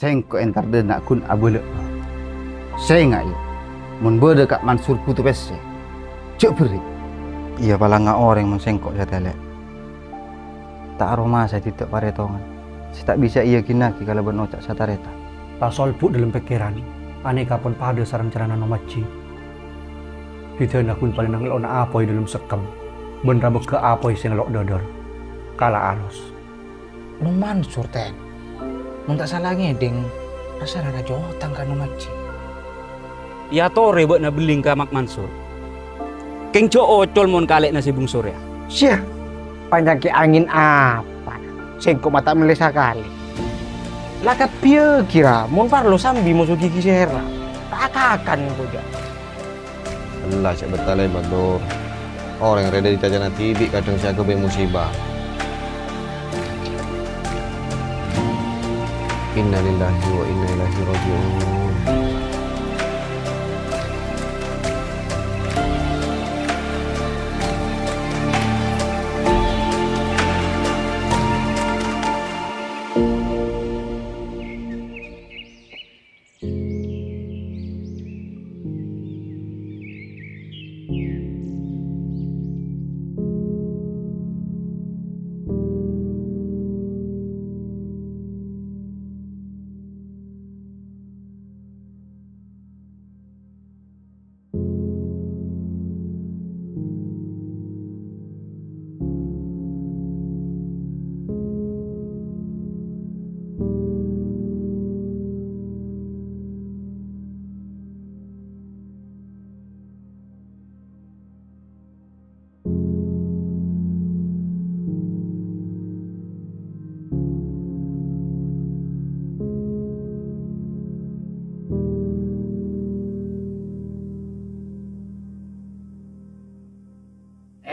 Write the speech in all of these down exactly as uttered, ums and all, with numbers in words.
Sèngko' entar dâ' enna' ghun abâlâ. Sènga', yâ, mon bâdâ Ka' Mansur bhuto pèssè, jhâ' bherri'. Iyâ, palanga orèng mon sèngko' sè tèlè'. Ta' aromasa didâ' parètongan sè ta' bisa èyakennaghi kalabân oca' satarètan. Tasolbu' dâlem pèkkèran, anèka pon padâ sareng carana Nom Ajji. Bidâna ghun palèng nangèlona apoy dâlem sekkem, bân rabegghâ apoy sè ngèlo' dâdâr. Kala alos. Nom Mansur, Ten. Mon ta' sala ngèdhing, rassana raja otang ka Nom Ajji. Èyatorè bâ'na belling ka Mak Mansur. Kèng jhâ' ocol mon kalè'na sè bungso rèya. Sia, panjhâng kè angèn apa? Sèngko' ma' ta' mellè sakalè. La kabbhiyâghi, ra, mon parlo sambi moso ghighi sèra. Ta' akakan engko' jhâ'. Ella, cè' bettala, Madur. Orèng rèya dâri cacana dhibi' kadhâng sè aghâbây musibah. Innalillahi wa inna ilaihi raji'un.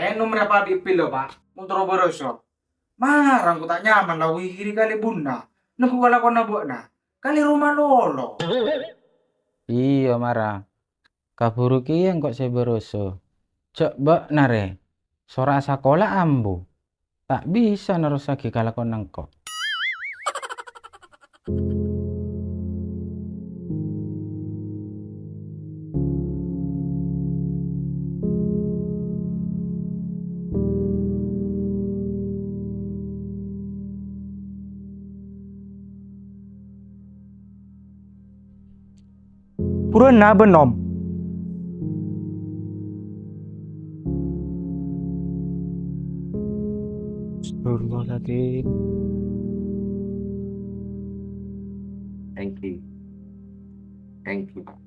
Ènom rèya, Pa', bi' pilo, Pa'? Mon terro bârâsa. Mara engko' ta' nyaman la wihiri kalè bunna, nèngghu kalakowanna bâ'na. Kalè roma lolo. Iyâ, mara. Kabhuru kèya engko' sè bârâsa. Jhâ' bâ'na rè, sora asakola ambu. Ta' bisa nerrossaghi kalakowanna engko'. Burâna bân Nom. Astagfirullahaladzim. Èngghi. Èngghi, Pa'.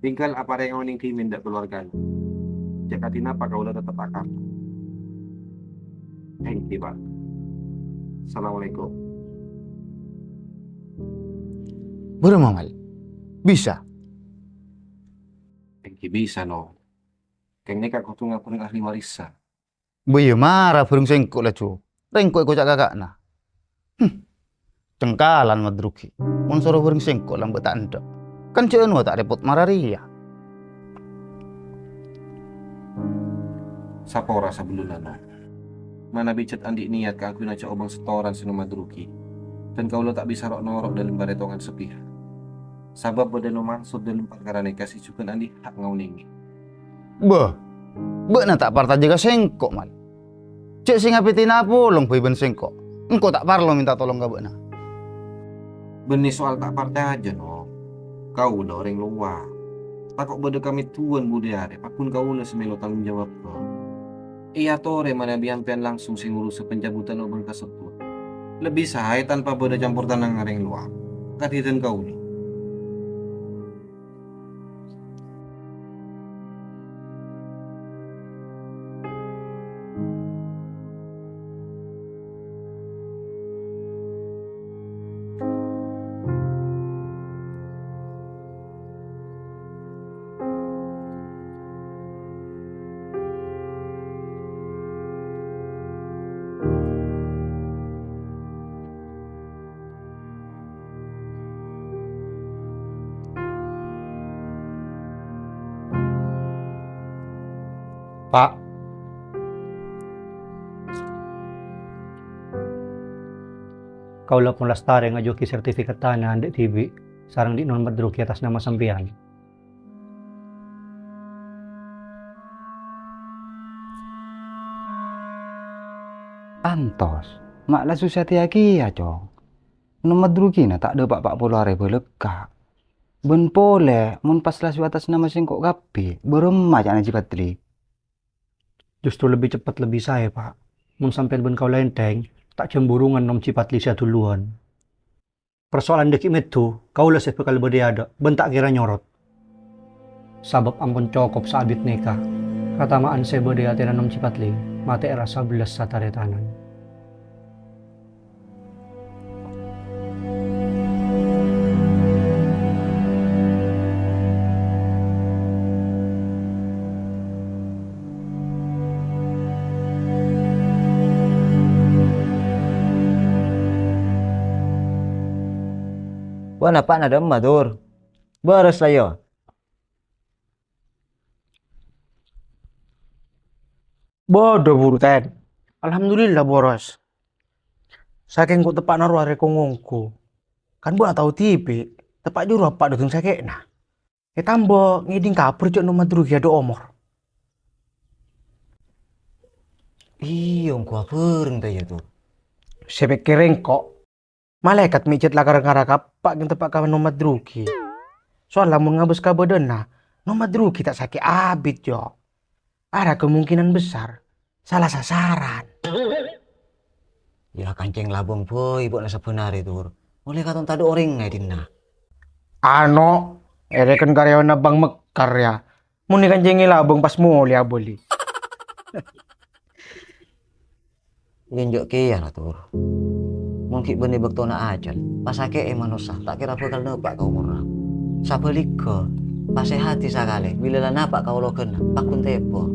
Tinggal aparènga onèng dhimèn dâ' kalowargana. Jhâ' kadhi napa kaulâ tettep akanta. Èngghi, Pa'. Assalamualaikum. Bârâmma, Mal? Bisa? Èngghi bisa, Nom. Kèng nèka kodhu ngaghun ahli warisan. Bâ iyâ mara bhâreng sèngko' laju. Rèngko' èkoca' kaka'na. Hmm. Cengkalan madrugi. Mon soro bhâreng sèngko' lambâ' ta' endâ'. Kan jhâ' anowa ta' rèpot mara rèya. Sapora sabellunna, Nom. Manabi cèt andi' niyat kaangghuy naca' obâng setoran sè Nom madrugi. Dan kaulâ ta' bisa ro'-noro' dâlem parètongan sepihak. Sabâb bâdâ Nom Mansur dâlem parkara nèka sè jhughân andi' hak ngaonèngè. Bâ, bâ'na ta' parcajâ ka sèngko', Mal. Jhâ' sè ngabidina apolong bhâi bân sèngko'. Engko' ta' parlo mènta tolong ka bâ'na. Bânnè soal ta' parcajâ, Nom. Kaulâ orèng lowar. Tako' bâdâ kamèdduwân budiyâ arè, paggun kaulâ sè mèlo tanggung jawab, Nom. Èyatorè manabi ampèyan langsung sè ngurusa pancabutan obâng kasebbhut. Lebbi saè tanpa bâdâ campor tanangnga rèng lowar. Kadhi dân kaulâ. Pa'. Kaulâ pon lastarè ngajuwâghi sertifikat tana andi' dhibi' sareng andi' Non Madruki atas nama sampèyan. Antos, ma' la susa tèya kèya, Cong. Non Madrukina ta' dâpa' pa' polo arè bâlâkka'. Bân polè, mon pas la su atas nama sèngko' kabbhi, bârâmma ca'na Ji Padli? Justru lebbi ceppet lebbi saè, Pa'. Mon sampèyan bân kaulâ ènthèng, ta' jhâmburungan Nom Ji Padli sè aduluwân. Parsoalan dhâggi' mèdhu, kaulâ sè bhâkal bâdâ è adâ', bân ta' kèra nyorot. Sabâb ampon cokop saabit nèka. Katama'an sè bâdâ è atèna Nom Ji Padli, matè'è rassa bellâs sataretanan. Wah, napa' na dâ'emma, Dur? Bârâs la, yâ? Bâdâ, buru, Ten. Alhamdulillah, bârâs. Sakèng ko' teppa'na rowa rè ko-ngongko. Kan bâ'na tao dhibi', teppa' jârowa pa' dâteng sakè'na. Ètamba ngèdhing kabhâr jâ' Non Madruki adâ' omor. Iyâ, ongghu abhâreng ta' iyâ, Dur? Sè pèkkèrè engko', malaèkat mèjhât la kar-ngara kappa' kèng teppa' ka Non Madruki. Soalla mon ngabâs kabâdâ'ânna, Non Madruki ta' sakè' abit, Jo. Ara kemungkinan besar sala sasaran. Yâ, kancèng labâng bhâi bâ'na sabbhân arè, Dur. Ollè katon tadâ' orèngnga è dinna'. Ano, èrèken karyawanna Bang Mekar, yâ. Mon èkancèngè labâng pas molè abâli. Iyâ, enjâ' kèya la, Dur. Mon ghi' bânnè bâktona ajhâl, pasakè'è manossa ta' kèra bhâkal napa' ka omorra. Sabhâligghâ, pasèhadhi sakalè, bilâ la napa' ka ologhânna, pagghun tèpo.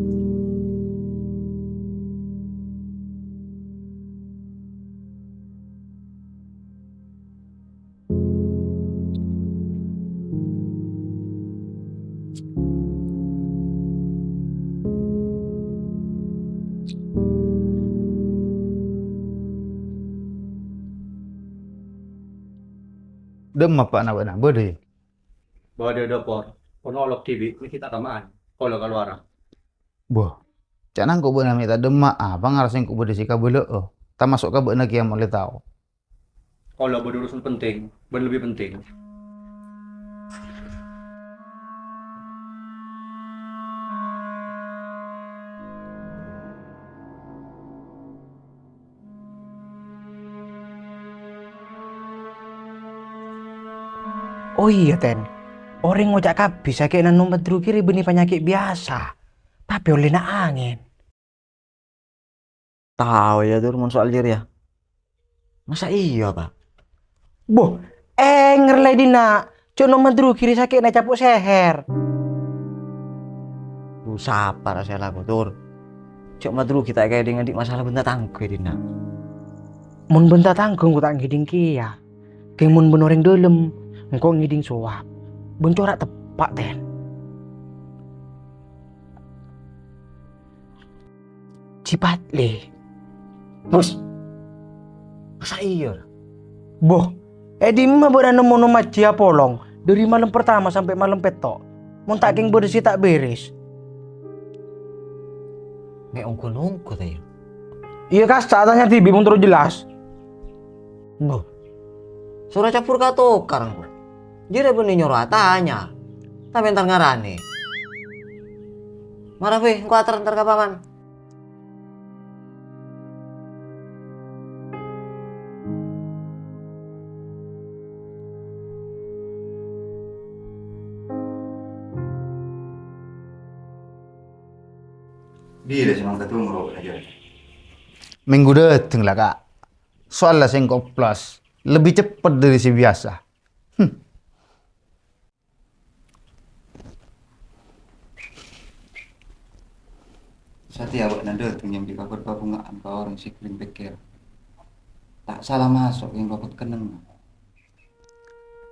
Dâ'emma, Pa', na bâ'na? Bâdâ, yâ? Bâdâ, Dor. Pon olok dhibi', mè' ghi' ta' tama'an. Kaulâ kalowarra. Boh, ca'na engko' bâ'na mè' ta' dâ'emma'a, pangara sèngko' bâdâ sè èkabâlâ'â. Tamaso' ka bâ'na kèya mon ollè tao. Kaulâ bâdâ urusan penting, bân lebbi penting. Oh iyâ, Ten. Orèng ngoca' kabbhi sakè'na Nom Madruki rè bânnè panyakè' biyasa, tapè ollèna angèn. Tao, yâ, Dur, mon soal jârèya. Masa iyâ, Pa'? Boh, èngèr la è dinna', jâ' Nom Madruki rè sakè'na ècapo' sèhèr. Lu, sapa ra sè alako, Dur? Jâ' Madruki ta' èkaèdhing andi' masalah bân tatangghâ è dinna'. Mon bân tatangghâ engko' ta' ngèdhing kèya. Kèng mon bân orèng dâlem, engko' ngèdhing sowab. Bân cora' teppa', Ten. Ji Padli. Bos. Masa iyâ? Boh, è dimma bâ'na nemmo Nom Aji apolong dâri malem pertama sampè' malem pètto'? Mon ta' kèng bâdâ sè ta' bèrès. Mè' ongghu-ongghu ta' iyâ? Iyâ, kassa' atanya dhibi' mon terro jelas. Boh. Soro cabbhur katokar engko'. Jârèya bânnè nyoro atanya. Ta' entar ngaranè. Mara, wè, engko' ater entar ka Paman. Bilâ sè mangkat umroh, Kak Jon? Mènggu dâteng la, Kak. Soalla sèngko' plus lebbi ceppet dâri sè biyasa. Hmm. Satèya bâ'na dâteng nyambi kabhâr kabhunga'an ka orèng sè ghâring pèkkèr. Ta' sala maso' kèng lopot kennengngan.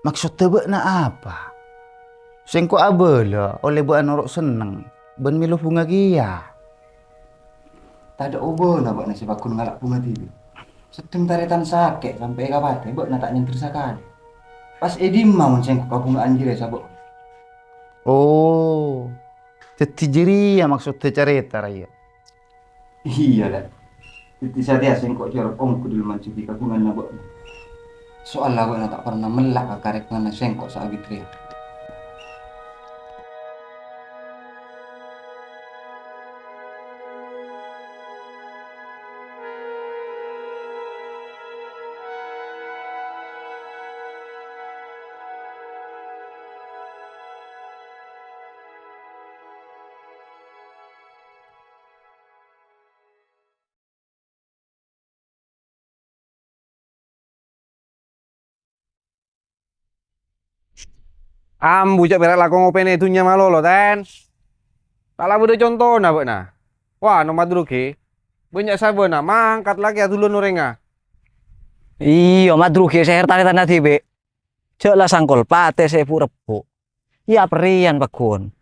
Maksodda bâ'na apa? Sèngko' abâlâ ollè bâ'na noro' senneng bân mèlo bhunga kèya. Tadâ' obâna bâ'na sè pagghun ngala' bhunga dhibi'. Seddheng tarètan sakè' sampè' ka patè, bâ'na ta' nyender sakalè. Pas è dimma mon sèngko' kabhunga'an jârèya sabâ'? Oh, dhâddhi jârèya maksoddhâ carèta, ra, iyâ? Iyâ, Lè'. Dhâddhi satèya sèngko' jârèya ongghu dâlem manjhubi kabhunga'anna bâ'na. Soalla bâ'na ta' parna mella' ka karèpengnganna sèngko' saabit rèya. Ambu, jhâ' pèra' lako ngopènè dhunnya malolo, Ten. Ta' la bâdâ contona bâ'na. Wah, no madrugi. Bânnya' sabâna mangkat lakè' adulun orèngnga. Iyâ, madrugi sèher tarètanna dhibi'. Jhâ' la sangkol patè sè bu'-rebbhu'. Iyâ, aperrèyan pagghun.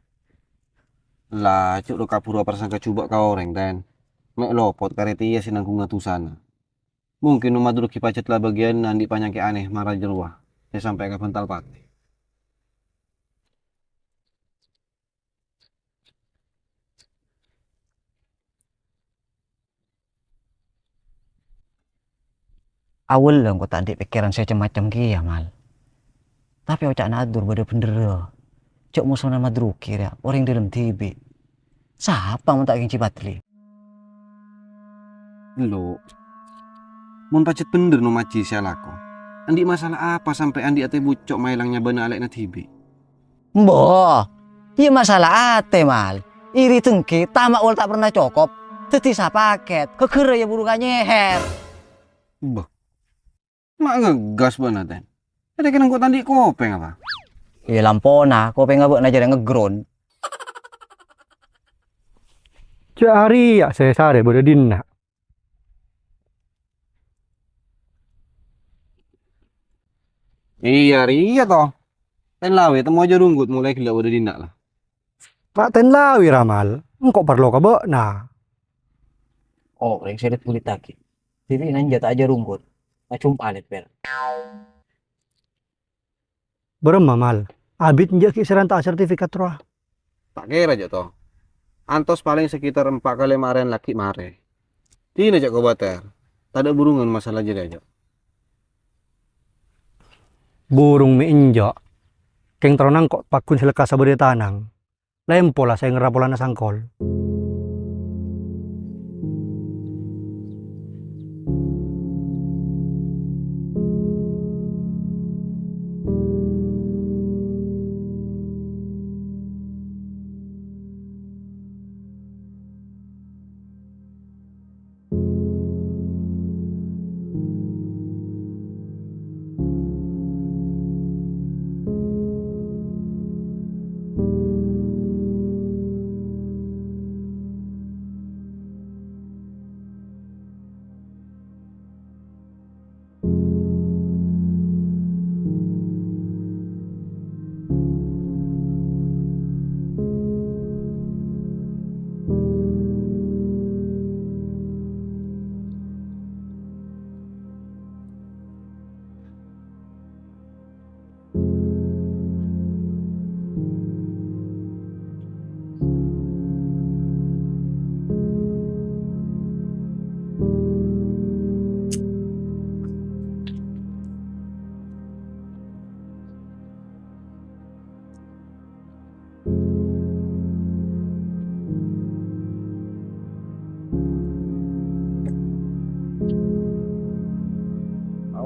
La, jhâ' lo kabhuru aparsangka jhubâ' ka orèng, Ten. Mè' lopot karè tèya sè nangghungnga dhusana. Mungkin no madrugi pajhât la bâgiyânna andi' panyakè' anè mara jârowa, sè sampè' ka bhântal patè. Awwâl engko' ta' andi' pèkkèran sè cem-macem kèya, Mal. Tapè oca'na Adur bâdâ bhendherra. Jhâ' mosona madrugi rèya orèng dâlem dhibi'. Sapa mon ta' Kèng Ji Padli? Elo'. Mon pajhât bhendher no Majhi sè alako, andi' masalah apa sampè' andi' atè bucco' maèlang nyabâna alè'na dhibi'? Embo, iyâ masalah atè, Mal. Iri dengghi, tama' wal ta' parna cokop. Dhâddhi sapakèt, ghâghârâ iyâ buru ka nyèhèr. Bâh. Ma' ngèghâs bâ'na, Ten. Arè kèng engko' ta' andi' kopèng apa? Iyâ lampona, kopèngnga bâ'na jârèya ngègrun. Jhâ' arèya sè sarè bâdâ dinna'. Iyâ, rèya to. Ten lawi temmo ajâ runggut molaè ghellâ' bâdâ dinna' la. Ma' ten lawi, Ramal, engko' parlo ka bâ'na. Oh, rèng sèrèt bulittaghi. Dhibi' nanja ta' ajâ runggut. Ajhum palèt, Per. Bârâmma, Mal? Abit enjâ' ghi' sè ranta'a sertifikat rowa? Ta' kèra, jhâ' to. Antos palèng sekitar empa' ka lèma arèn laghi' marè. Dina jhâ' kobâtèr. Tadâ' burungan masalah jârèya, jhâ'. Burung mè' enjâ'. Kèng terro nangko' paggun sè lekkas sabâdâ tanang. Lèmpo la sè ngerra polana sangkol.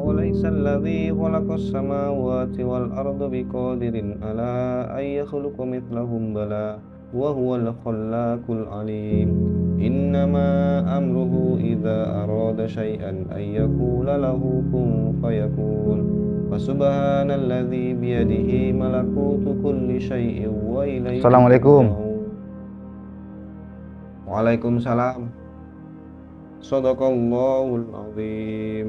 أوليس الذي خلق السماوات والأرض بقادر على أن يخلق مثلهم؟ بلى وهو الخلاق العليم. إنما أمره إذا أراد شيئا أن يقول له كن فيكون. فسبحان الذي بيده ملكوت كل شيء وإليه السلام عليكم. ترجعون. Waalaikumsalam. Shadaqallahul azim.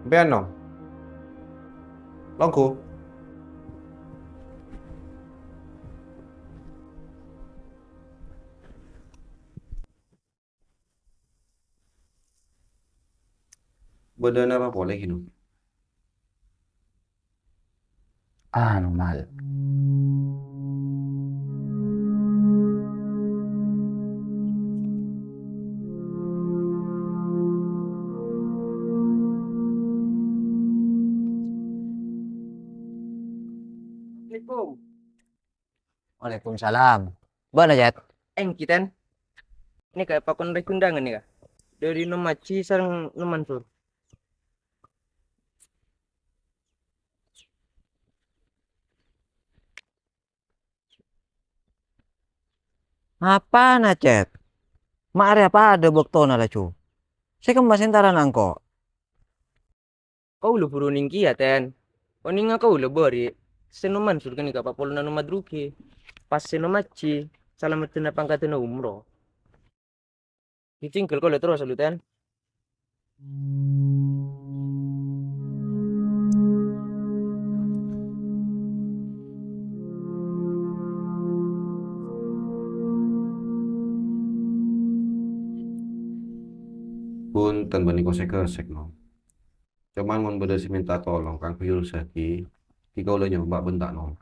Sampèyan, Nom? Longghu? Bâdâ napa polè, Gino? Anu, Mal. Assalamualaikum. Waalaikumsalam. Bâ'na, Cet? Èngghi, Ten. Nèka èpakon rèng undangan nèka. Dâri Nom Aji sareng Nom Mansur. Apana, Cet? Ma' arèya padâ bâktona laju. Sè kemma sè entarana engko'? Kaulâ buru nèng kèya, Ten. Onènga kaulâ bâri', sè Nom Mansur ghânèka papolona Nom Madruki. Pas sè Nom Aji, salameddhâna pangkaddhâna umroh. Ètinggal kaulâ terros, lu, Ten. Bhunten, bânnè kosèk-kosèk, Nom. Coma mon bâdâ sè mènta tolong kaangghuy urussaghi, ghi kaulâ nyoba bân ta' nolak.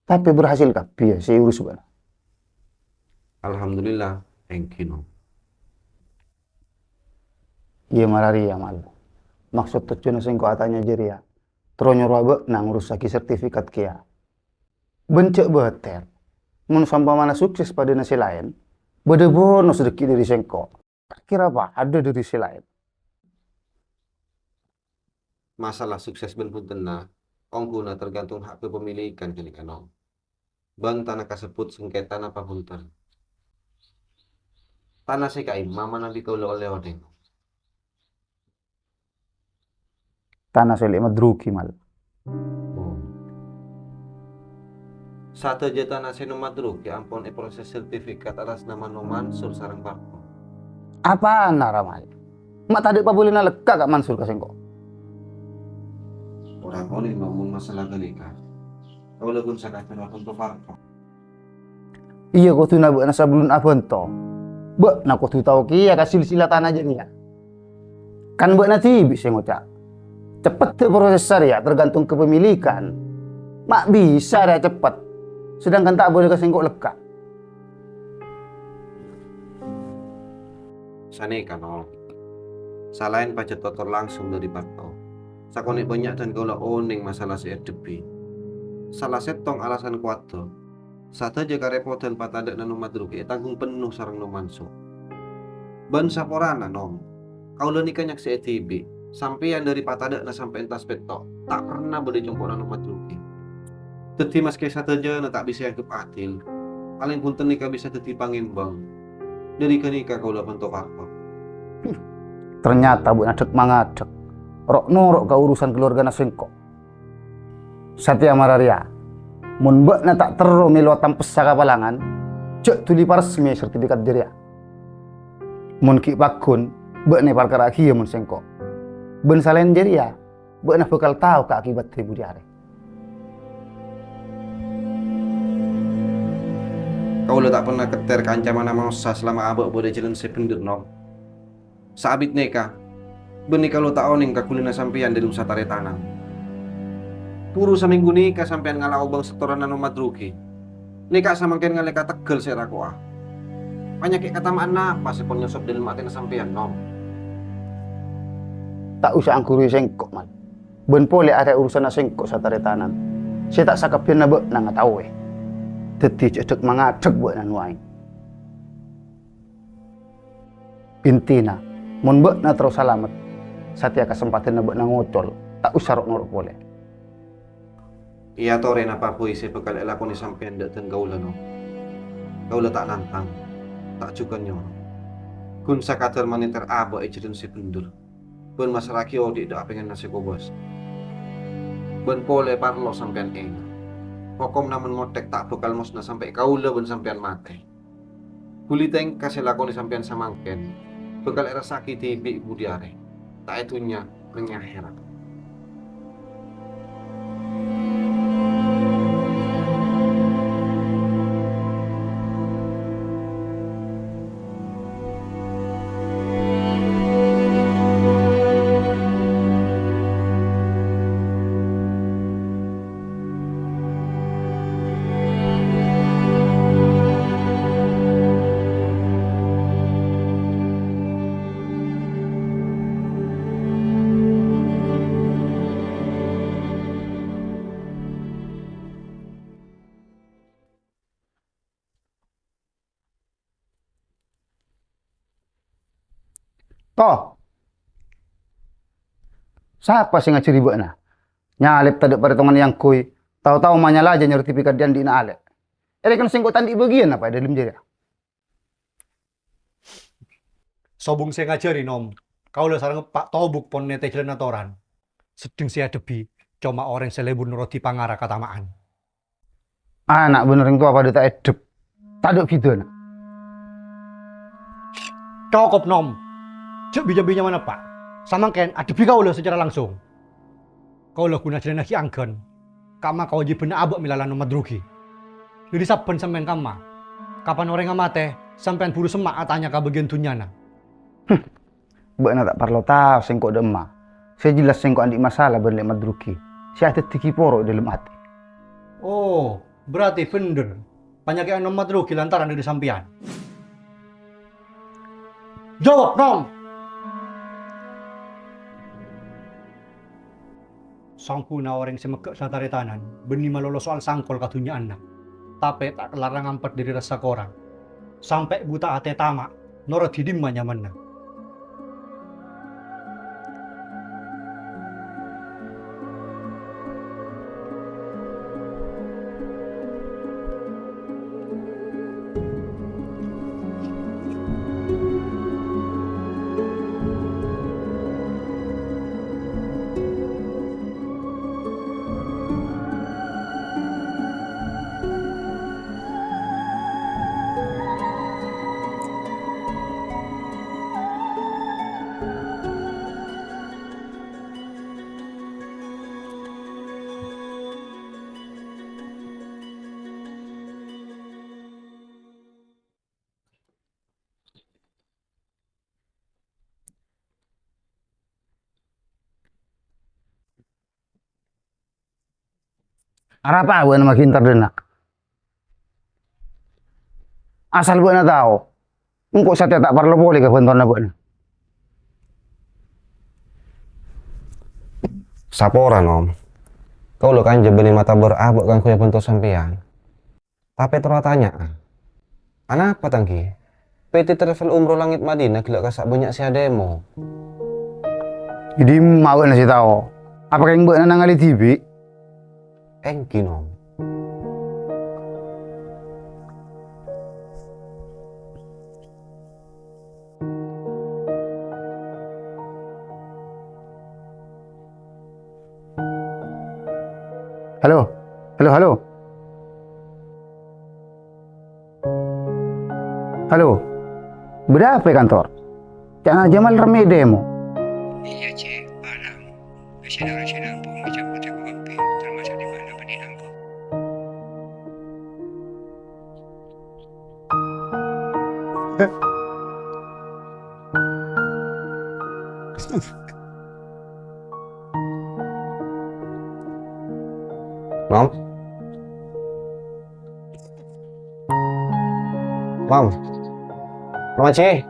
Tapè berhasil kabbhi, yâ, sè èurus bâ'na? Alhamdulillah, èngghi, Nom. Iyâ, mara rèya, Mal. Maksod tojjhuwânna sèngko' atanya jârèya, terro nyorowa bâ'na ngurussaghi sertifikat kèya. Bân jhâ' bâter. Mon saompamana sukses padâna sè laèn, bâdâ bonus dhâggi' dâri sèngko'. Ta' kèra padâ dâri sè laèn. Masalah sukses bân bhuntenna, ongghuna tergantung hak kepemilikan ghânèka, Nom. Bân tana kasebbhut sengketa napa bhunten. Tana sè ka'imma manabi kaulâ ollè onèng. Tana sè lè' Madruki, Mal. Oh. Sadhâjâ tana sè Nom Madruki ampon èproses sertifikat atas nama Nom Mansur sareng Parto. Apana, ra, Mal? Ma' tadâ' pabhulina lekka ka Mansur ka sèngko'? Ora polè, Nom, mon masalah ghânèka. Kaulâ ghun sakadhâr abhânto Parto. Iyâ, kodhuna bâ'na sabellunna abhânto. Bâ'na kodhu tao kèya ka silsilah tana jârèya. Kan bâ'na dhibi' sè ngoca'. Ceppet dhâ' prosès rèya tergantung kepemilikan. Ma' bisa rèya ceppet, sedangkan ta' bâdâ ka sèngko' lekka. Sanèka, Nom. Salaèn pajhât totor langsung dâri Parto, sakonè' bânnya' dân kaulâ onèng masalah sè èdhebbhi. Sala sèttong alasan kowadhâ, sadhâjâ karèpodhân patadâ'na Nom Madruki ètanggung penno sareng Nom Mansur. Bân saporana, Nom, kaulâ nèka nyaksè'è dhibi', sampèyan dâri patadâ'na sampè' entas pètto', ta' pernah bâdâ è compo'na Nom Madruki. Dhâddhi, maskè sadhâjâna ta' bisa èangghep adil, palèng bhunten nèka bisa dhâddhi pangèmbâng. Dâri ghânèka kaulâ bhânto Parto. Ternyata bâ'na dhâk-mangadhâk, ro'-noro' ka urusan kalowargana sèngko'. Satèya mara rèya, mon bâ'na ta' terro mèlo tampessa ka palangan, jhâ' dhuli paresmè sertifikat jârèya. Mon ghi' pagghun, bâ'na èparkara'aghiyâ mon sèngko'. Bân salaèn jârèya, bâ'na bhâkal tao ka akibatta è budi arè. Kaulâ ta' pernah ketter ka ancammanna manossa salama abâ' bâdâ è jhâlân sè bhendher, Nom. Saabit nèka, bânnè kaulâ ta' onèng ka ghulina sampèyan dâri usaha taretanan. Buru samènggu nèka sampèyan ngala' obâng setoranna Nom Madruki. Nèka samangkèn ngalèka tegghâl sè èrako'a. Panyakè' katama'an napa sè pon nyosop dâlem atèna sampèyan, Nom? Ta' osa angghurui sèngko', Mal. Bân polè arèya urusanna sèngko' sataretanan, sè ta' sakabbhiyânna bâ'na ngataowè. Dhâddhi jhâ' dhâk-mangadhâk bâ'na, Nuaèng. Intina, mon bâ'na terro salamet, satèya kasempadanna bâ'na ngocol, ta' osa ro'-noro' polè. Èyatorè napa bhâi sè bhâkal èlakonè sampèyan dâ' dân kaulâ, Nom. Kaulâ ta' nantang, ta' jhughân nyoro. Ghun sakadhâr manèter abâ' è jhâlân sè bhendher, bân massra'aghi odi' dâ' apèngenna sè kobâsa. Bân polè parlo sampèyan ènga', hokomma mon mothèk ta' bhâkal mosna sampè' kaulâ bân sampèyan matè. Bulâ tèngka sè èlakonè sampèyan samangkèn bhâkal èrassa'aghi dhibi' è budi arè, ta' è dhunnya, neng è akhèrat. To! Sapa sè ngajhâri bâ'na? Nyalèp tadâ' parètongan èyangghuy, tao-tao manyala jhâ' nyarè dâ' bi' kadhiyan dhinna' alè'. Èrèken sèngko' ta' andi' bâgiyân apa è dhâlem jârèya? Sobung sè ngajhâri, Nom. Kaulâ sareng eppa' tobuk pon nètè jhâlân atoran. Seddheng sè èadhebbhi coma orèng sè lebur norodhi pangara katama'an. Ana' bân orèng towa padâ ta' èdhep. Tadâ' bhidhâna. Cokop, Nom. Jhâ' bi-jâmbi nyamana, Pa'. Samangkèn adhebbhi kaulâ sacara langsung. Kaulâ ghun ajhâlannaghi anggân. Kamma kawâjibhânna abâ' mèla la Nom Madrugi. Dâri sabbhân sampèyan kamma. Kapan orèngnga matè, sampèyan buru semma' atanya ka bâgiyân dhunnyana. Bâ'na ta' parlo tao sèngko' dâ' emma. Sè jelas sèngko' andi' masalah bân Lè' Madrugi. Sè adhâddhi ghi' poro' è dhâlem atè. Oh, berarti bhendher. Panyakè'an Nom Madrugi lantaran dâri sampèyan. Jawab, Nom! Sangghuna orèng sè megghâ' sataretanan, bânnè malolo soal sangkol kadhunnya'anna, tapè ta' kellarra ngampet dâri rassa korang. Sampè' buta atè tama', norodhi dimma nyamanna. Arapa bâ'na maghi entar dâ' enna'? Asal bâ'na tao, engko' satèya ta' parlo polè ka bhântowanna bâ'na. Sapora, Nom. Kaulâ kanjâ bânnè matabâr abâ' kaangghuy abhânto sampèyan. Tapè terro atanya'a, anapa, Tang, ghi? P T travel umroh langit Madinah ghellâ' kassa' bânnya' sè ademo. È dimma bâ'na sè tao? Apa kèng bâ'na nangalè dhibi'? Èngghi, Nom. Halo? Halo, halo? Halo? Bâdâ apa è kantor? Ca'na Jamal rammè demo. Iyâ, Cè', paham. Biasana orèng sè nampung ècabut èkowabbhi, termasuk dimma bânnè nampung. Mam? Mam? Mam Aji?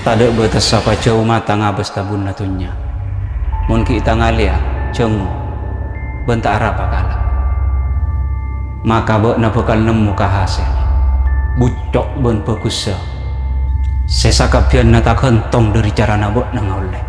Tadâ' bâtessa pajhâu mata ngabâs tabunna dhunnya. Mon ghi' tangalèya, jhângo, bân ta' arapa kala. Maka bâ'na bhâkal nemmo kahasèl, bucco' bân bhâghussa, sè sakabbhiyânna taghântong dhâri carana bâ'na ngaollè.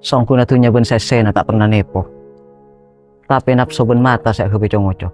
Songghuna dhunnya bân sèsèna ta' pernah nèpo. Tapè napso bân mata sè aghâbây co-ngoco.